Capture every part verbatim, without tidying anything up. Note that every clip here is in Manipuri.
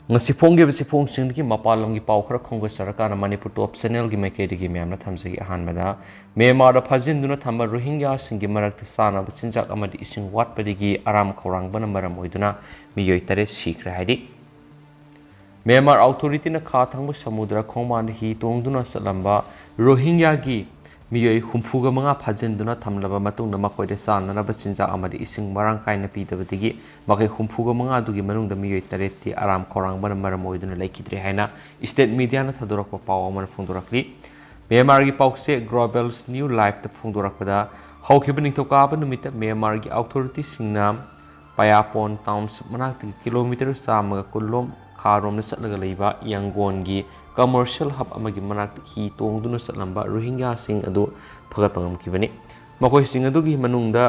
ꯉꯁꯤ ꯐꯣꯡꯈꯤꯕ ꯆꯦꯐꯣꯡꯁꯤꯡꯗꯒꯤ ꯃꯄꯥꯟ ꯂꯝꯒꯤ ꯄꯥꯎ ꯈꯔ ꯈꯣꯝꯒꯠꯆꯔꯀꯥꯟꯗ ꯃꯅꯤꯄꯨꯔ ꯇꯣꯞ ꯆꯦꯅꯦꯜꯒꯤ ꯃꯥꯏꯀꯩꯗꯒꯤ ꯃꯌꯥꯝꯅ ꯊꯝꯖꯒꯦ꯫ ꯑꯍꯥꯟꯕꯗ, ꯃ꯭ꯌꯥꯟꯃꯥꯔꯗ ꯐꯥꯖꯤꯟꯗꯨꯅ ꯊꯝꯕ ꯔꯣꯍꯤꯡꯒ꯭ꯌꯥꯁꯤꯡꯒꯤ ꯃꯔꯛꯇ ꯆꯥꯅꯕ ꯆꯤꯟꯖꯥꯛ ꯑꯃꯗꯤ ꯏꯁꯤꯡ ꯋꯥꯠꯄꯗꯒꯤ ꯑꯔꯥꯝ ꯈꯧꯔꯥꯡꯕꯅ ꯃꯔꯝ ꯑꯣꯏꯗꯨꯅ ꯃꯤꯑꯣꯏ ꯇꯔꯦꯠ ꯁꯤꯈ꯭ꯔꯦ ꯍꯥꯏꯔꯤ꯫ ꯃ꯭ꯌꯥꯟꯃꯥꯔ ꯑꯧꯊꯣꯔꯤꯇꯤꯅ ꯈꯥ ꯊꯪꯕ ꯁꯃꯨꯗ꯭ꯔ ꯈꯣꯡꯕꯥꯟꯗ ꯍꯤ ꯇꯣꯡꯗꯨꯅ ꯆꯠꯂꯝꯕ ꯔꯣꯍꯤꯡꯒ꯭ꯌꯥꯒꯤ ꯃꯤꯑꯣꯏ ꯍꯨꯝꯐꯨꯒ ꯃꯉꯥ ꯐꯥꯖꯤꯟꯗꯨꯅ ꯊꯝꯂꯕ ꯃꯇꯨꯡꯗ ꯃꯈꯣꯏꯗ ꯆꯥꯅꯅꯕ ꯆꯤꯟꯖꯥꯛ ꯑꯃꯗꯤ ꯏꯁꯤꯡ ꯃꯔꯥꯡ ꯀꯥꯏꯅ ꯄꯤꯗꯕꯗꯒꯤ ꯃꯈꯣꯏ ꯍꯨꯝꯐꯨꯒ ꯃꯉꯥ ꯑꯗꯨꯒꯤ ꯃꯅꯨꯡꯗ ꯃꯤꯑꯣꯏ ꯇꯔꯦꯠꯇꯤ ꯑꯔꯥꯝ ꯈꯧꯔꯥꯡꯕꯅ ꯃꯔꯝ ꯑꯣꯏꯗꯨꯅ ꯂꯩꯈꯤꯗ꯭ꯔꯦ ꯍꯥꯏꯅ ꯁ꯭ꯇꯦꯠ ꯃꯤꯗꯤꯌꯥꯅ ꯊꯥꯗꯣꯔꯛꯄ ꯄꯥꯎ ꯑꯃꯅ ꯐꯣꯡꯗꯣꯔꯛꯂꯤ꯫ ꯃ꯭ꯌꯥꯟꯃꯥꯔꯒꯤ ꯄꯥꯎꯆꯦ ꯒ꯭ꯂꯣꯕꯦꯜꯁ ꯅ꯭ꯌꯨ ꯂꯥꯏꯐꯇ ꯐꯣꯡꯗꯣꯔꯛꯄꯗ, ꯍꯧꯈꯤꯕ ꯅꯤꯡꯊꯧꯀꯥꯕ ꯅꯨꯃꯤꯠꯇ ꯃ꯭ꯌꯥꯟꯃꯥꯔꯒꯤ ꯑꯧꯊꯣꯔꯤꯇꯤꯁꯤꯡꯅ ꯄꯌꯥꯄꯣꯟ ꯇꯥꯎꯟꯁꯤꯞ ꯃꯅꯥꯛꯇꯒꯤ ꯀꯤꯂꯣꯃꯤꯇꯔ ꯆꯥꯝꯃꯒ ꯀꯨꯟꯂꯣꯝ ꯈꯥꯔꯣꯝꯗ ꯆꯠꯂꯒ ꯂꯩꯕ ꯌꯪꯒꯣꯟꯒꯤ ꯀꯃꯔꯁꯤꯌꯦꯜ ꯍꯕ ꯑꯃꯒꯤ ꯃꯅꯥꯛꯇ ꯍꯤ ꯇꯣꯡꯗꯨꯅ ꯆꯠꯂꯝꯕ ꯔꯣꯍꯤꯡꯒ꯭ꯌꯥꯁꯤꯡ ꯑꯗꯨ ꯐꯒꯠꯄ ꯉꯝꯈꯤꯕꯅꯤ꯫ ꯃꯈꯣꯏꯁꯤꯡ ꯑꯗꯨꯒꯤ ꯃꯅꯨꯡꯗ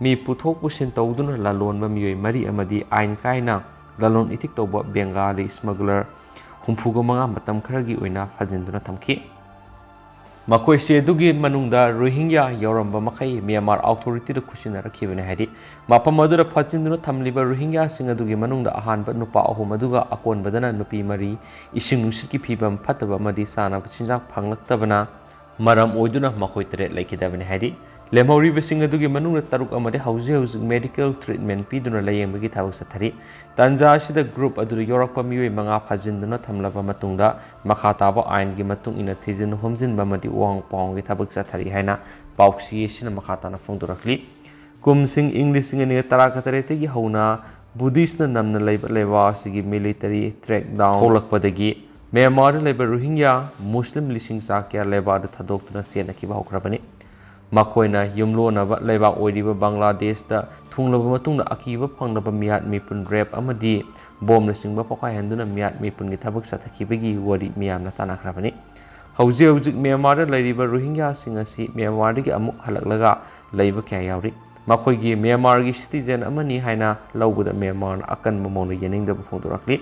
ꯃꯤ ꯄꯨꯊꯣꯛ ꯄꯨꯁꯤꯟ ꯇꯧꯗꯨꯅ ꯂꯂꯣꯟꯕ ꯃꯤꯑꯣꯏ ꯃꯔꯤ ꯑꯃꯗꯤ ꯑꯥꯏꯟ ꯀꯥꯏꯅ ꯂꯂꯣꯟ ꯏꯇꯤꯛ ꯇꯧꯕ ꯕꯦꯡꯒꯥꯂꯤ ꯁ꯭ꯃꯒꯂꯔ ꯍꯨꯝꯐꯨꯒ ꯃꯉꯥ ꯃꯇꯝ ꯈꯔꯒꯤ ꯑꯣꯏꯅ ꯐꯥꯖꯤꯟꯗꯨꯅ ꯊꯝꯈꯤ꯫ ꯃꯈꯣꯏꯁꯦ ꯑꯗꯨꯒꯤ ꯃꯅꯨꯡꯗ ꯔꯣꯍꯤꯡꯒ꯭ꯌꯥ ꯌꯥꯎꯔꯝꯕ ꯃꯈꯩ ꯃ꯭ꯌꯥꯟꯃꯥꯔ ꯑꯧꯊꯣꯔꯤꯇꯤꯗ ꯈꯨꯠꯁꯤꯟꯅꯔꯛꯈꯤꯕꯅꯤ ꯍꯥꯏꯗꯤ, ꯃꯐꯝ ꯑꯗꯨꯗ ꯐꯥꯖꯤꯟꯗꯨꯅ ꯊꯝꯂꯤꯕ ꯔꯣꯍꯤꯡꯒ꯭ꯌꯥꯁꯤꯡ ꯑꯗꯨꯒꯤ ꯃꯅꯨꯡꯗ ꯑꯍꯥꯟꯕ ꯅꯨꯄꯥ ꯑꯍꯨꯝ ꯑꯗꯨꯒ ꯑꯀꯣꯟꯕꯗꯅ ꯅꯨꯄꯤ ꯃꯔꯤ ꯏꯁꯤꯡ ꯅꯨꯡꯁꯤꯠꯀꯤ ꯐꯤꯕꯝ ꯐꯠꯇꯕ ꯑꯃꯗꯤ ꯆꯥꯅꯕ ꯆꯤꯟꯖꯥꯛ ꯐꯪꯂꯛꯇꯕꯅ ꯃꯔꯝ ꯑꯣꯏꯗꯨꯅ ꯃꯈꯣꯏ ꯇꯔꯦꯠ ꯂꯩꯈꯤꯗꯕꯅꯤ ꯍꯥꯏꯔꯤ꯫ ꯂꯦꯝꯍꯧꯔꯤꯕꯁꯤꯡ ꯑꯗꯨꯒꯤ ꯃꯅꯨꯡꯗ ꯇꯔꯨꯛ ꯑꯃꯗꯤ ꯍꯧꯖꯤꯛ ꯍꯧꯖꯤꯛ ꯃꯦꯗꯤꯀꯦꯜ ꯇ꯭ꯔꯤꯠꯃꯦꯟ ꯄꯤꯗꯨꯅ ꯂꯥꯌꯦꯡꯕꯒꯤ ꯊꯕꯛ ꯆꯠꯊꯔꯤ꯫ ꯇꯥꯟꯖꯥ ꯑꯁꯤꯗ ꯒ꯭ꯔꯨꯞ ꯑꯗꯨꯗ ꯌꯥꯎꯔꯛꯄ ꯃꯤꯑꯣꯏ ꯃꯉꯥ ꯐꯥꯖꯤꯟꯗꯨꯅ ꯊꯝꯂꯕ ꯃꯇꯨꯡꯗ ꯃꯈꯥ ꯇꯥꯕ ꯑꯥꯏꯟꯒꯤ ꯃꯇꯨꯡ ꯏꯟꯅ ꯊꯤꯖꯤꯟ ꯍꯨꯝꯖꯤꯟꯕ ꯑꯃꯗꯤ ꯋꯥꯍꯪ ꯄꯥꯎꯍꯪꯒꯤ ꯊꯕꯛ ꯆꯠꯊꯔꯤ ꯍꯥꯏꯅ ꯄꯥꯎꯆꯦ ꯑꯁꯤꯅ ꯃꯈꯥ ꯇꯥꯅ ꯐꯣꯡꯗꯣꯔꯛꯂꯤ꯫ ꯀꯨꯝꯁꯤꯡ ꯏꯪ ꯂꯤꯁꯤꯡ ꯑꯅꯤꯒ ꯇꯔꯥꯒ ꯇꯔꯦꯠꯇꯒꯤ ꯍꯧꯅ ꯕꯨꯙꯤꯁꯅ ꯅꯝꯅ ꯂꯩꯕ ꯂꯩꯕꯥꯛ ꯑꯁꯤꯒꯤ ꯃꯤꯂꯤꯇꯔꯤ ꯀ꯭ꯔꯦꯛꯗꯥꯎꯟ ꯊꯣꯛꯂꯛꯄꯗꯒꯤ ꯃ꯭ꯌꯥꯟꯃꯥꯔꯗ ꯂꯩꯕ ꯔꯣꯍꯤꯡꯒ꯭ꯌꯥ ꯃꯨꯁꯂꯤꯝ ꯂꯤꯁꯤꯡ ꯆꯥ ꯀꯌꯥ ꯂꯩꯕꯥꯛ ꯑꯗꯨ ꯊꯥꯗꯣꯛꯇꯨꯅ ꯆꯦꯟꯅꯈꯤꯕ ꯍꯧꯈ꯭ꯔꯕꯅꯤ꯫ ꯃꯈꯣꯏꯅ ꯌꯨꯝꯂꯣꯟꯅꯕ ꯂꯩꯕꯥꯛ ꯑꯣꯏꯔꯤꯕ ꯕꯪꯒ꯭ꯂꯥꯗꯦꯁꯇ ꯊꯨꯡꯂꯕ ꯃꯇꯨꯡꯗ ꯑꯀꯤꯕ ꯐꯪꯂꯕ ꯃꯤꯍꯥꯠ ꯃꯤꯄꯨꯟ, ꯔꯦꯞ ꯑꯃꯗꯤ ꯕꯣꯝꯅꯆꯤꯡꯕ ꯄꯣꯈꯥꯏꯍꯟꯗꯨꯅ ꯃꯤꯍꯥꯠ ꯃꯤꯄꯨꯟꯒꯤ ꯊꯕꯛ ꯆꯠꯊꯈꯤꯕꯒꯤ ꯋꯥꯔꯤ ꯃꯤꯌꯥꯝꯅ ꯇꯥꯟꯅꯈ꯭ꯔꯕꯅꯤ꯫ ꯍꯧꯖꯤꯛ ꯍꯧꯖꯤꯛ ꯃ꯭ꯌꯥꯟꯃꯥꯔꯗ ꯂꯩꯔꯤꯕ ꯔꯣꯍꯤꯡꯒ꯭ꯌꯥꯁꯤꯡ ꯑꯁꯤ ꯃ꯭ꯌꯥꯟꯃꯥꯔꯗꯒꯤ ꯑꯃꯨꯛ ꯍꯜꯂꯛꯂꯒ ꯂꯩꯕ ꯀꯌꯥ ꯌꯥꯎꯔꯤ꯫ ꯃꯈꯣꯏꯒꯤ ꯃ꯭ꯌꯥꯟꯃꯥꯔꯒꯤ ꯁꯤꯇꯤꯖꯦꯟ ꯑꯃꯅꯤ ꯍꯥꯏꯅ ꯂꯧꯕꯗ ꯃ꯭ꯌꯥꯟꯃꯥꯔꯅ ꯑꯀꯟꯕ ꯃꯑꯣꯡꯗ ꯌꯥꯅꯤꯡꯗꯕ ꯐꯣꯡꯗꯣꯔꯛꯂꯤ꯫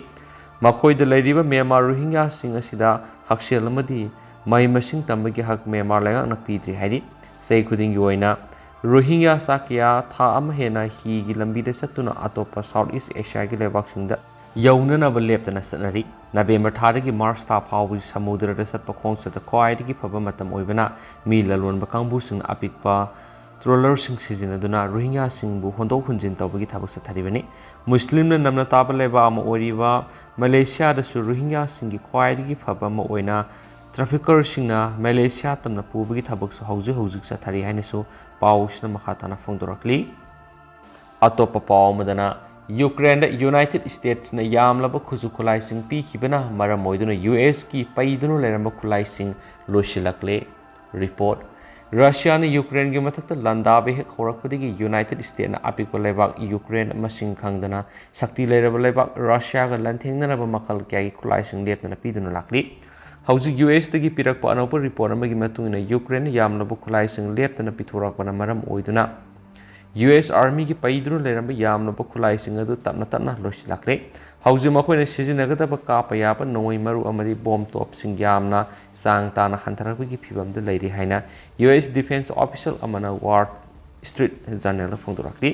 ꯃꯈꯣꯏꯗ ꯂꯩꯔꯤꯕ ꯃ꯭ꯌꯥꯟꯃꯥꯔ ꯔꯣꯍꯤꯡꯒ꯭ꯌꯥꯁꯤꯡ ꯑꯁꯤꯗ ꯍꯛꯁꯦꯜ ꯑꯃꯗꯤ ꯃꯍꯩ ꯃꯁꯤꯡ ꯇꯝꯕꯒꯤ ꯍꯛ ꯃ꯭ꯌꯥꯟꯃꯥꯔ ꯂꯩꯉꯥꯛꯅ ꯄꯤꯗ꯭ꯔꯤ ꯍꯥꯏꯔꯤ꯫ ꯆꯍꯤ ꯈꯨꯗꯤꯡꯒꯤ ꯑꯣꯏꯅ ꯔꯣꯍꯤꯡꯒ꯭ꯌꯥ ꯆꯥ ꯀꯌꯥ ꯊꯥ ꯑꯃ ꯍꯦꯟꯅ ꯍꯤꯒꯤ ꯂꯝꯕꯤꯗ ꯆꯠꯇꯨꯅ ꯑꯇꯣꯞꯄ ꯁꯥꯎꯠ ꯏꯁ ꯑꯦꯁꯤꯌꯥꯒꯤ ꯂꯩꯕꯥꯛꯁꯤꯡꯗ ꯌꯧꯅꯅꯕ ꯂꯦꯞꯇꯅ ꯆꯠꯅꯔꯤ꯫ ꯅꯕꯦꯝꯕꯔ ꯊꯥꯗꯒꯤ ꯃꯥꯔꯆ ꯊꯥ ꯐꯥꯎꯕꯒꯤ ꯁꯃꯨꯗ꯭ꯔꯗ ꯆꯠꯄ ꯈꯣꯡꯆꯠꯇ ꯈ꯭ꯋꯥꯏꯗꯒꯤ ꯐꯕ ꯃꯇꯝ ꯑꯣꯏꯕꯅ ꯃꯤ ꯂꯂꯣꯟꯕ ꯀꯥꯡꯕꯨꯁꯤꯡꯅ ꯑꯄꯤꯛꯄ ꯇ꯭ꯔꯣꯂꯔꯁꯤꯡ ꯁꯤꯖꯤꯟꯅꯗꯨꯅ ꯔꯣꯍꯤꯡꯒ꯭ꯌꯥꯁꯤꯡꯕꯨ ꯍꯣꯟꯗꯣꯛ ꯍꯣꯟꯖꯤꯟ ꯇꯧꯕꯒꯤ ꯊꯕꯛ ꯆꯠꯊꯔꯤꯕꯅꯤ꯫ ꯃꯨꯁꯂꯤꯝꯅ ꯅꯝꯅ ꯇꯥꯕ ꯂꯩꯕꯥꯛ ꯑꯃ ꯑꯣꯏꯔꯤꯕ ꯃꯂꯦꯁꯤꯌꯥꯗꯁꯨ ꯔꯣꯍꯤꯡꯒ꯭ꯌꯥꯁꯤꯡꯒꯤ ꯈ꯭ꯋꯥꯏꯗꯒꯤ ꯐꯕ ꯑꯃ ꯑꯣꯏꯅ ꯇ꯭ꯔꯥꯐꯤꯀꯔꯁꯤꯡꯅ ꯃꯂꯦꯁꯤꯌꯥ ꯇꯝꯅ ꯄꯨꯕꯒꯤ ꯊꯕꯛꯁꯨ ꯍꯧꯖꯤꯛ ꯍꯧꯖꯤꯛ ꯆꯠꯊꯔꯤ ꯍꯥꯏꯅꯁꯨ ꯄꯥꯎꯁꯤꯅ ꯃꯈꯥ ꯇꯥꯅ ꯐꯣꯡꯗꯣꯔꯛꯂꯤ꯫ ꯑꯇꯣꯞꯄ ꯄꯥꯎ ꯑꯃꯗꯅ, ꯌꯨꯀ꯭ꯔꯦꯟꯗ ꯌꯨꯅꯥꯏꯇꯦꯗ ꯁ꯭ꯇꯦꯠꯁꯅ ꯌꯥꯝꯂꯕ ꯈꯨꯠꯁꯨ ꯈꯨꯠꯂꯥꯏꯁꯤꯡ ꯄꯤꯈꯤꯕꯅ ꯃꯔꯝ ꯑꯣꯏꯗꯨꯅ ꯌꯨ ꯑꯦꯁꯀꯤ ꯄꯩꯗꯨꯅ ꯂꯩꯔꯝꯕ ꯈꯨꯠꯂꯥꯏꯁꯤꯡ ꯂꯣꯏꯁꯤꯜꯂꯛꯂꯦ꯫ ꯔꯤꯄꯣꯔꯠ꯫ ꯔꯁꯤꯌꯥꯅ ꯌꯨꯀ꯭ꯔꯦꯟꯒꯤ ꯃꯊꯛꯇ ꯂꯥꯟꯗꯥꯕ ꯍꯦꯛ ꯍꯧꯔꯛꯄꯗꯒꯤ ꯌꯨꯅꯥꯏꯇꯦꯗ ꯁ꯭ꯇꯦꯠꯅ ꯑꯄꯤꯛꯄ ꯂꯩꯕꯥꯛ ꯌꯨꯀ꯭ꯔꯦꯟ ꯃꯁꯤꯡ ꯈꯪꯗꯅ ꯁꯛꯇꯤ ꯂꯩꯔꯕ ꯂꯩꯕꯥꯛ ꯔꯁꯤꯌꯥꯒ ꯂꯥꯟꯊꯦꯡꯅꯅꯕ ꯃꯈꯜ ꯀꯌꯥꯒꯤ ꯈꯨꯠꯂꯥꯏꯁꯤꯡ ꯂꯦꯞꯇꯅ ꯄꯤꯗꯨꯅ ꯂꯥꯛꯂꯤ꯫ ꯍꯧꯖꯤꯛ ꯌꯨ ꯑꯦꯁꯇꯒꯤ ꯄꯤꯔꯛꯄ ꯑꯅꯧꯕ ꯔꯤꯄꯣꯔꯠ ꯑꯃꯒꯤ ꯃꯇꯨꯡ ꯏꯟꯅ, ꯌꯨꯀ꯭ꯔꯦꯟꯅ ꯌꯥꯝꯂꯕ ꯈꯨꯠꯂꯥꯏꯁꯤꯡ ꯂꯦꯞꯇꯅ ꯄꯤꯊꯣꯔꯛꯄꯅ ꯃꯔꯝ ꯑꯣꯏꯗꯨꯅ ꯌꯨ ꯑꯦꯁ ꯑꯥꯔꯃꯤꯒꯤ ꯄꯩꯗꯨꯅ ꯂꯩꯔꯝꯕ ꯌꯥꯝꯂꯕ ꯈꯨꯠꯂꯥꯏꯁꯤꯡ ꯑꯗꯨ ꯇꯞꯅ ꯇꯞꯅ ꯂꯣꯏꯁꯤꯜꯂꯛꯂꯦ꯫ ꯍꯧꯖꯤꯛ ꯃꯈꯣꯏꯅ ꯁꯤꯖꯤꯟꯅꯒꯗꯕ ꯀꯥꯞꯄ ꯌꯥꯕ ꯅꯣꯡꯃꯩ ꯃꯔꯨ ꯑꯃꯗꯤ ꯕꯣꯝ ꯇꯣꯞꯁꯤꯡ ꯌꯥꯝꯅ ꯆꯥꯡ ꯇꯥꯅ ꯍꯟꯊꯔꯛꯄꯒꯤ ꯐꯤꯚꯝꯗ ꯂꯩꯔꯤ ꯍꯥꯏꯅ ꯌꯨ ꯑꯦꯁ ꯗꯤꯐꯦꯟꯁ ꯑꯣꯐꯤꯁꯤꯌꯦꯜ ꯑꯃꯅ ꯋꯥꯜ ꯁ꯭ꯇ꯭ꯔꯤꯠ ꯖꯔꯅꯦꯜꯗ ꯐꯣꯡꯗꯣꯔꯛꯂꯤ꯫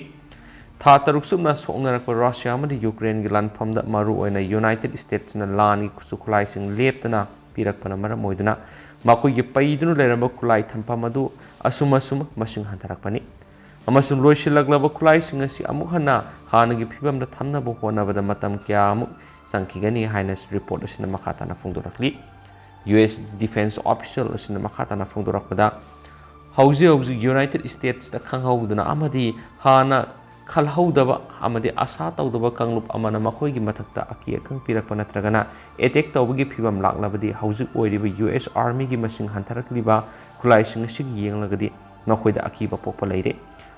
ꯊꯥ ꯇꯔꯨꯛ ꯆꯨꯞꯅ ꯁꯣꯛꯅꯔꯛꯄ ꯔꯁꯤꯌꯥ ꯑꯃꯗꯤ ꯌꯨꯀ꯭ꯔꯦꯟꯒꯤ ꯂꯥꯟꯐꯝꯗ ꯃꯔꯨꯑꯣꯏꯅ ꯌꯨꯅꯥꯏꯇꯦꯗ ꯁ꯭ꯇꯦꯠꯁꯅ ꯂꯥꯟꯒꯤ ꯈꯨꯠꯁꯨ ꯈꯨꯠꯂꯥꯏꯁꯤꯡ ꯂꯦꯞꯇꯅ ꯄꯤꯔꯛꯄꯅ ꯃꯔꯝ ꯑꯣꯏꯗꯨꯅ ꯃꯈꯣꯏꯒꯤ ꯄꯩꯗꯨꯅ ꯂꯩꯔꯝꯕ ꯈꯨꯠꯂꯥꯏ ꯊꯝꯐꯝ ꯑꯗꯨ ꯑꯁꯨꯝ ꯑꯁꯨꯝ ꯃꯁꯤꯡ ꯍꯟꯊꯔꯛꯄꯅꯤ꯫ ꯑꯃꯁꯨꯡ ꯂꯣꯏꯁꯤꯜꯂꯛꯂꯕ ꯈꯨꯠꯂꯥꯏꯁꯤꯡ ꯑꯁꯤ ꯑꯃꯨꯛ ꯍꯟꯅ ꯍꯥꯟꯅꯒꯤ ꯐꯤꯕꯝꯗ ꯊꯝꯅꯕ ꯍꯣꯠꯅꯕꯗ ꯃꯇꯝ ꯀꯌꯥ ꯑꯃꯨꯛ ꯆꯪꯈꯤꯒꯅꯤ ꯍꯥꯏꯅ ꯔꯤꯄꯣꯔꯠ ꯑꯁꯤꯅ ꯃꯈꯥ ꯇꯥꯅ ꯐꯣꯡꯗꯣꯔꯛꯂꯤ꯫ ꯌꯨ ꯑꯦꯁ ꯗꯤꯐꯦꯟꯁ ꯑꯣꯐꯤꯁꯤꯌꯦꯜ ꯑꯁꯤꯅ ꯃꯈꯥ ꯇꯥꯅ ꯐꯣꯡꯗꯣꯔꯛꯄꯗ, ꯍꯧꯖꯤꯛ ꯍꯧꯖꯤꯛ ꯌꯨꯅꯥꯏꯇꯦꯗ ꯁ꯭ꯇꯦꯠꯁꯇ ꯈꯪꯍꯧꯗꯅ ꯑꯃꯗꯤ ꯍꯥꯟꯅ ꯈꯜꯍꯧꯗꯕ ꯑꯃꯗꯤ ꯑꯁꯥ ꯇꯧꯗꯕ ꯀꯥꯡꯂꯨꯞ ꯑꯃꯅ ꯃꯈꯣꯏꯒꯤ ꯃꯊꯛꯇ ꯑꯀꯤ ꯑꯈꯪ ꯄꯤꯔꯛꯄ ꯅꯠꯇ꯭ꯔꯒꯅ ꯑꯦꯇꯦꯛ ꯇꯧꯕꯒꯤ ꯐꯤꯕꯝ ꯂꯥꯛꯂꯕꯗꯤ, ꯍꯧꯖꯤꯛ ꯑꯣꯏꯔꯤꯕ ꯌꯨ ꯑꯦꯁ ꯑꯥꯔꯃꯤꯒꯤ ꯃꯁꯤꯡ ꯍꯟꯊꯔꯛꯂꯤꯕ ꯈꯨꯠꯂꯥꯏꯁꯤꯡ ꯑꯁꯤꯒꯤ ꯌꯦꯡꯂꯒꯗꯤ ꯃꯈꯣꯏꯗ ꯑꯀꯤꯕ ꯄꯣꯛꯄ ꯂꯩꯔꯦ꯫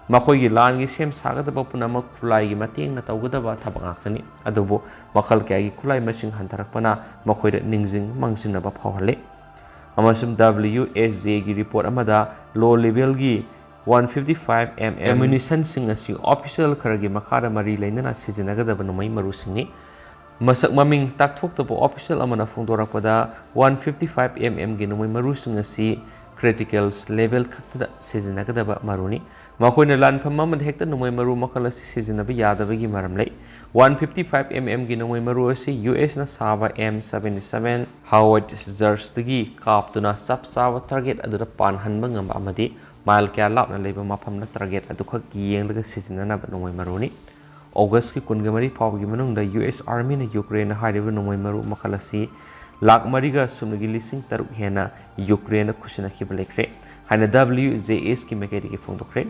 ꯃꯈꯣꯏꯒꯤ ꯂꯥꯟꯒꯤ ꯁꯦꯝ ꯁꯥꯒꯗꯕ ꯄꯨꯝꯅꯃꯛ ꯈꯨꯠꯂꯥꯏꯒꯤ ꯃꯇꯦꯡꯅ ꯇꯧꯒꯗꯕ ꯊꯕꯛ ꯉꯥꯛꯇꯅꯤ꯫ ꯑꯗꯨꯕꯨ ꯃꯈꯜ ꯀꯌꯥꯒꯤ ꯈꯨꯠꯂꯥꯏ ꯃꯁꯤꯡ ꯍꯟꯊꯔꯛꯄꯅ ꯃꯈꯣꯏꯗ ꯅꯤꯡꯁꯤꯡ ꯃꯥꯡꯖꯤꯟꯅꯕ ꯐꯥꯎꯍꯜꯂꯤ꯫ ꯑꯃꯁꯨꯡ ꯗꯕ꯭ꯂꯤꯌꯨ ꯑꯦꯁ ꯖꯦꯒꯤ ꯔꯤꯄꯣꯔꯠ ꯑꯃꯗ ꯂꯣ ꯂꯦꯚꯦꯜꯒꯤ one fifty five M M ꯑꯦꯃꯨꯅꯤꯁꯟꯁꯤꯡ ꯑꯁꯤ ꯑꯣꯐꯤꯁꯤꯌꯦꯜ ꯈꯔꯒꯤ ꯃꯈꯥꯗ ꯃꯔꯤ ꯂꯩꯅꯅ ꯁꯤꯖꯤꯟꯅꯒꯗꯕ ꯅꯣꯡꯃꯩ ꯃꯔꯨꯁꯤꯡꯅꯤ꯫ ꯃꯁꯛ ꯃꯃꯤꯡ ꯇꯥꯛꯊꯣꯛꯇꯕ ꯑꯣꯐꯤꯁꯤꯌꯦꯜ ꯑꯃꯅ ꯐꯣꯡꯗꯣꯔꯛꯄꯗ, ꯋꯥꯟ ꯐꯤꯐꯇꯤ ꯐꯥꯏꯚ ꯑꯦꯝ ꯑꯦꯝꯒꯤ ꯅꯣꯡꯃꯩ ꯃꯔꯨꯁꯤꯡ ꯑꯁꯤ ꯀ꯭ꯔꯤꯇꯤꯀꯦꯜ ꯂꯦꯚꯦꯜ ꯈꯛꯇꯗ ꯁꯤꯖꯤꯟꯅꯒꯗꯕ ꯃꯔꯨꯅꯤ꯫ ꯃꯈꯣꯏꯅ ꯂꯥꯟꯐꯝ ꯑꯃꯗ ꯍꯦꯛꯇ ꯅꯣꯡꯃꯩ ꯃꯔꯨ ꯃꯈꯜ ꯑꯁꯤ ꯁꯤꯖꯤꯟꯅꯕ ꯌꯥꯗꯕꯒꯤ ꯃꯔꯝ ꯂꯩ꯫ One fifty five mm ꯒꯤ ꯅꯣꯡꯃꯩ ꯃꯔꯨ ꯑꯁꯤ ꯌꯨ ꯑꯦꯁꯅ ꯁꯥꯕ M seventy seven Howitzer ꯗꯒꯤ ꯀꯥꯞꯇꯨꯅ ꯆꯞ ꯆꯥꯕ target ꯑꯗꯨꯗ ꯄꯥꯟꯍꯟꯕ ꯉꯝꯕ ꯑꯃꯗꯤ mile ꯀꯌꯥ ꯂꯥꯞꯅ ꯂꯩꯕ ꯃꯐꯝꯗ target ꯑꯗꯨꯈꯛ ꯌꯦꯡꯂꯒ ꯁꯤꯖꯤꯟꯅꯅꯕ ꯅꯣꯡꯃꯩ ꯃꯔꯨꯅꯤ꯫ August ꯀꯤ ꯀꯨꯟꯃꯔꯤ ꯐꯥꯎꯕꯒꯤ ꯃꯅꯨꯡꯗ ꯌꯨ ꯑꯦꯁ Army ꯅ ꯌꯨꯀ꯭ꯔꯦꯟꯅ ꯍꯥꯏꯔꯤꯕ ꯅꯣꯡꯃꯩ ꯃꯔꯨ ꯃꯈꯜ ꯑꯁꯤ ꯂꯥꯈ ꯃꯔꯤꯒ ꯁꯨꯞꯅꯒꯤ ꯂꯤꯁꯤꯡ ꯇꯔꯨꯛ ꯍꯦꯟꯅ ꯌꯨꯀ꯭ꯔꯦꯟꯗ ꯈꯨꯠꯁꯤꯟꯅꯈꯤꯕ ꯂꯩꯈ꯭ꯔꯦ ꯍꯥꯏꯅ W J S ꯀꯤ ꯃꯥꯏꯀꯩꯗꯒꯤ ꯐꯣꯡꯗꯣꯛꯈ꯭ꯔꯦ꯫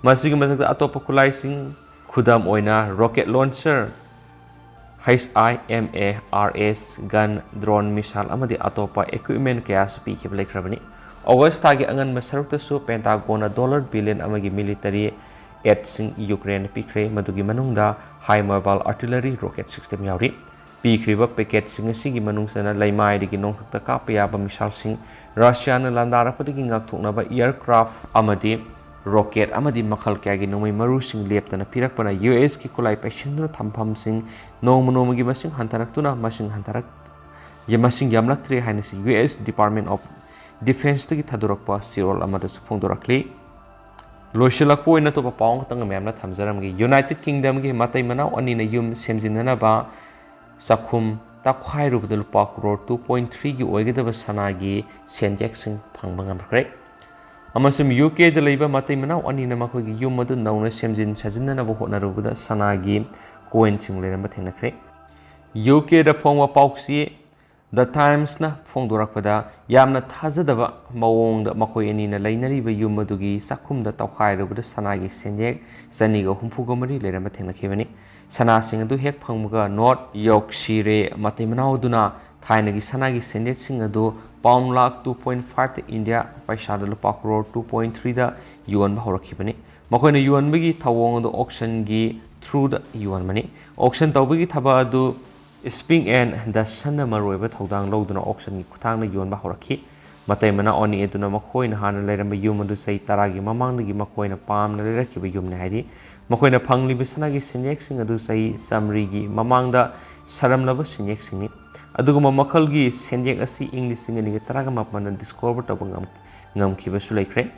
ꯃꯁꯤꯒꯤ ꯃꯊꯛꯇ ꯑꯇꯣꯞꯄ ꯈꯨꯠꯂꯥꯏꯁꯤꯡ, ꯈꯨꯗꯝ ꯑꯣꯏꯅ rocket launcher, H I M A R S, gun, drone, missile ꯑꯃꯗꯤ ꯑꯇꯣꯞꯄ equipment ꯀꯌꯥꯁꯨ ꯄꯤꯈꯤꯕ ꯂꯩꯈ꯭ꯔꯕꯅꯤ꯫ August ꯊꯥꯒꯤ ꯑꯉꯟꯕ ꯁꯔꯨꯛꯇꯁꯨ Pentagon ꯅ dollar billion ꯑꯃꯒꯤ military aid ꯁꯤꯡ ꯌꯨꯀ꯭ꯔꯦꯟꯗ ꯄꯤꯈ꯭ꯔꯦ, ꯃꯗꯨꯒꯤ ꯃꯅꯨꯡꯗ high mobile artillery rocket system ꯌꯥꯎꯔꯤ꯫ ꯄꯤꯈ꯭ꯔꯤꯕ package ꯁꯤꯡ ꯑꯁꯤꯒꯤ ꯃꯅꯨꯡ ꯆꯟꯅ ꯂꯩꯃꯥꯏꯗꯒꯤ ꯅꯣꯡꯊꯛꯇ ꯀꯥꯞꯄ ꯌꯥꯕ missile ꯁꯤꯡ, ꯔꯁꯤꯌꯥꯅ ꯂꯥꯟꯗꯥꯔꯛꯄꯗꯒꯤ ꯉꯥꯛꯊꯣꯛꯅꯕ aircraft ꯑꯃꯗꯤ rocket ꯑꯃꯗꯤ ꯃꯈꯜ ꯀꯌꯥꯒꯤ ꯅꯣꯡꯃꯩ ꯃꯔꯨꯁꯤꯡ ꯂꯦꯞꯇꯅ ꯄꯤꯔꯛꯄꯅ ꯌꯨ ꯑꯦꯁ ꯀꯤ ꯈꯨꯠꯂꯥꯏ ꯄꯩꯁꯤꯟꯗꯨꯅ ꯊꯝꯐꯝꯁꯤꯡ ꯅꯣꯡꯃ ꯅꯣꯡꯃꯒꯤ ꯃꯁꯤꯡ ꯍꯟꯊꯔꯛꯇꯨꯅ ꯃꯁꯤꯡ ꯍꯟꯊꯔꯛ-, ꯃꯁꯤꯡ ꯌꯥꯝꯂꯛꯇ꯭ꯔꯦ ꯍꯥꯏꯅꯁꯨ U S Department of Defense ꯇꯒꯤ ꯊꯥꯗꯣꯔꯛꯄ ꯆꯦꯔꯣꯜ ꯑꯃꯗꯁꯨ ꯐꯣꯡꯗꯣꯔꯛꯂꯤ꯫ ꯂꯣꯏꯁꯤꯜꯂꯛꯄ ꯑꯣꯏꯅ ꯑꯇꯣꯞꯄ ꯄꯥꯎ ꯑꯃꯈꯛꯇꯪꯒ ꯃꯌꯥꯝꯅ ꯊꯝꯖꯔꯝꯒꯦ꯫ United Kingdom ꯒꯤ ꯃꯇꯩ ꯃꯅꯥꯎ ꯑꯅꯤꯅ ꯌꯨꯝ ꯁꯦꯝꯖꯤꯟꯅꯅꯕ ꯆꯥꯛꯈꯨꯝ ꯇꯛꯈꯥꯏꯔꯨꯕꯗ ꯂꯨꯄꯥ crore two point three ꯒꯤ ꯑꯣꯏꯒꯗꯕ ꯁꯅꯥꯒꯤ ꯁꯦꯟꯌꯦꯛꯁꯤꯡ ꯐꯪꯕ ꯉꯝꯈ꯭ꯔꯦ꯫ ꯑꯃꯁꯨꯡ ꯌꯨ ꯀꯦꯗ ꯂꯩꯕ ꯃꯇꯩ ꯃꯅꯥꯎ ꯑꯅꯤꯅ ꯃꯈꯣꯏꯒꯤ ꯌꯨꯝ ꯑꯗꯨ ꯅꯧꯅ ꯁꯦꯝꯖꯤꯟ ꯁꯥꯖꯤꯟꯅꯅꯕ ꯍꯣꯠꯅꯔꯨꯕꯗ ꯁꯅꯥꯒꯤ ꯀꯣꯏꯟꯁꯤꯡ ꯂꯩꯔꯝꯕ ꯊꯦꯡꯅꯈ꯭ꯔꯦ꯫ ꯌꯨ ꯀꯦꯗ ꯐꯣꯡꯕ ꯄꯥꯎꯆꯦ The Times ꯅ ꯐꯣꯡꯗꯣꯔꯛꯄꯗ, ꯌꯥꯝꯅ ꯊꯥꯖꯗꯕ ꯃꯑꯣꯡꯗ ꯃꯈꯣꯏ ꯑꯅꯤꯅ ꯂꯩꯅꯔꯤꯕ ꯌꯨꯝ ꯑꯗꯨꯒꯤ ꯆꯥꯛꯈꯨꯝꯗ ꯇꯧꯈꯥꯏꯔꯨꯕꯗ ꯁꯅꯥꯒꯤ ꯁꯦꯟꯌꯦꯛ ꯆꯅꯤꯒ ꯍꯨꯝꯐꯨꯒ ꯃꯔꯤ ꯂꯩꯔꯝꯕ ꯊꯦꯡꯅꯈꯤꯕꯅꯤ꯫ ꯁꯅꯥꯁꯤꯡ ꯑꯗꯨ ꯍꯦꯛ ꯐꯪꯕꯒ North Yorkshire ꯃꯇꯩ ꯃꯅꯥꯎ ꯑꯗꯨꯅ ꯊꯥꯏꯅꯒꯤ ꯁꯅꯥꯒꯤ ꯁꯦꯟꯌꯦꯛꯁꯤꯡ ꯑꯗꯨ pound lakh two point five ꯗ, ꯏꯟꯗꯤꯌꯥ ꯄꯩꯁꯥꯗ ꯂꯨꯄꯥ crore two point three ꯗ ꯌꯣꯟꯕ ꯍꯧꯔꯛꯈꯤꯕꯅꯤ꯫ ꯃꯈꯣꯏꯅ ꯌꯣꯟꯕꯒꯤ ꯊꯧꯑꯣꯡ ꯑꯗꯨ auction ꯒꯤ through ꯗ ꯌꯣꯟꯕꯅꯤ꯫ Auction ꯇꯧꯕꯒꯤ ꯊꯕꯛ ꯑꯗꯨ Spink and Dutson ꯅ ꯃꯔꯨꯑꯣꯏꯕ ꯊꯧꯗꯥꯡ ꯂꯧꯗꯨꯅ auction ꯒꯤ ꯈꯨꯠꯊꯥꯡꯗ ꯌꯣꯟꯕ ꯍꯧꯔꯛꯈꯤ꯫ ꯃꯇꯩ ꯃꯅꯥꯎ ꯑꯅꯤ ꯑꯗꯨꯅ ꯃꯈꯣꯏꯅ ꯍꯥꯟꯅ ꯂꯩꯔꯝꯕ ꯌꯨꯝ ꯑꯗꯨ ꯆꯍꯤ ꯇꯔꯥꯒꯤ ꯃꯃꯥꯡꯗꯒꯤ ꯃꯈꯣꯏꯅ ꯄꯥꯝꯅ ꯂꯩꯔꯛꯈꯤꯕ ꯌꯨꯝꯅꯤ ꯍꯥꯏꯔꯤ꯫ ꯃꯈꯣꯏꯅ ꯐꯪꯂꯤꯕ ꯁꯅꯥꯒꯤ ꯁꯦꯟꯌꯦꯛꯁꯤꯡ ꯑꯗꯨ ꯆꯍꯤ ꯆꯥꯃꯔꯤꯒꯤ ꯃꯃꯥꯡꯗ ꯁꯥꯔꯝꯂꯕ ꯁꯦꯟꯌꯦꯛꯁꯤꯡꯅꯤ꯫ ꯑꯗꯨꯒꯨꯝꯕ ꯃꯈꯜꯒꯤ ꯁꯦꯟꯌꯦꯛ ꯑꯁꯤ ꯏꯪ ꯂꯤꯁꯤꯡ ꯑꯅꯤꯒ ꯇꯔꯥꯒ ꯃꯥꯄꯟꯗ discover ꯇꯧꯕ ꯉꯝ-, ꯉꯝꯈꯤꯕꯁꯨ ꯂꯩꯈ꯭ꯔꯦ꯫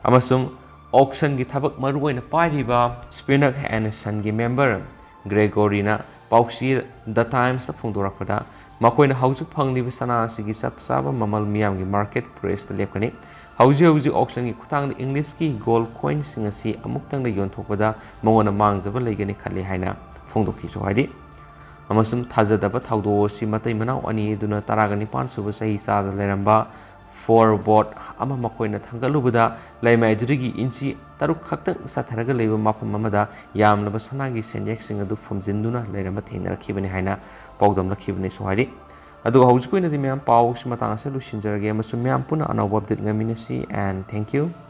ꯑꯃꯁꯨꯡ auction ꯒꯤ ꯊꯕꯛ ꯃꯔꯨꯑꯣꯏꯅ ꯄꯥꯏꯔꯤꯕ Spinach and Son ꯒꯤ member ꯒ꯭ꯔꯦꯒꯣꯔꯤꯅ ꯄꯥꯎꯆꯦ ꯗ ꯇꯥꯏꯝꯁꯇ ꯐꯣꯡꯗꯣꯔꯛꯄꯗ, ꯃꯈꯣꯏꯅ ꯍꯧꯖꯤꯛ ꯐꯪꯂꯤꯕ ꯁꯅꯥ ꯑꯁꯤꯒꯤ ꯆꯞ ꯆꯥꯕ ꯃꯃꯜ ꯃꯤꯌꯥꯝꯒꯤ ꯃꯥꯔꯀꯦꯠ ꯄ꯭ꯔꯥꯏꯁꯇ ꯂꯦꯞꯀꯅꯤ꯫ ꯍꯧꯖꯤꯛ ꯍꯧꯖꯤꯛ ꯑꯣꯛꯁꯟꯒꯤ ꯈꯨꯠꯊꯥꯡꯗ ꯏꯪꯂꯤꯁꯀꯤ ꯒꯣꯜ ꯀꯣꯏꯟꯁꯤꯡ ꯑꯁꯤ ꯑꯃꯨꯛꯇꯪꯗ ꯌꯣꯟꯊꯣꯛꯄꯗ ꯃꯉꯣꯟꯗ ꯃꯥꯡꯖꯕ ꯂꯩꯒꯅꯤ ꯈꯜꯂꯤ ꯍꯥꯏꯅ ꯐꯣꯡꯗꯣꯛꯈꯤꯁꯨ ꯍꯥꯏꯔꯤ꯫ ꯑꯃꯁꯨꯡ ꯊꯥꯖꯗꯕ ꯊꯧꯗꯣꯛ ꯑꯁꯤ ꯃꯇꯩ ꯃꯅꯥꯎ ꯑꯅꯤ ꯑꯗꯨꯅ ꯇꯔꯥꯒ ꯅꯤꯄꯥꯟ ꯁꯨꯕ ꯆꯍꯤ ꯆꯥꯗ ꯂꯩꯔꯝꯕ ꯐ꯭ꯂꯣꯔ ꯕꯣꯔꯗ ꯑꯃ ꯃꯈꯣꯏꯅ ꯊꯥꯡꯒꯠꯂꯨꯕꯗ ꯂꯩꯃꯥꯏ ꯑꯗꯨꯗꯒꯤ ꯏꯟꯆꯤ ꯇꯔꯨꯛ ꯈꯛꯇꯪ ꯆꯠꯊꯔꯒ ꯂꯩꯕ ꯃꯐꯝ ꯑꯃꯗ ꯌꯥꯝꯂꯕ ꯁꯅꯥꯒꯤ ꯁꯦꯟꯌꯦꯛꯁꯤꯡ ꯑꯗꯨ ꯐꯨꯝꯖꯤꯟꯗꯨꯅ ꯂꯩꯔꯝꯕ ꯊꯦꯡꯅꯔꯛꯈꯤꯕꯅꯤ ꯍꯥꯏꯅ ꯄꯥꯎꯗꯝꯂꯛꯈꯤꯕꯅꯤꯁꯨ ꯍꯥꯏꯔꯤ꯫ ꯑꯗꯨꯒ ꯍꯧꯖꯤꯛꯀꯤ ꯑꯣꯏꯅꯗꯤ ꯃꯌꯥꯝ ꯄꯥꯎꯁꯤ ꯃꯇꯥꯡ ꯑꯁꯤꯗ ꯂꯣꯏꯁꯤꯟꯖꯔꯒꯦ ꯑꯃꯁꯨꯡ ꯃꯌꯥꯝ ꯄꯨꯟꯅ ꯑꯅꯧꯕ ꯑꯞꯗꯦꯠ ꯉꯥꯏꯃꯤꯟꯅꯁꯤ, and thank you꯫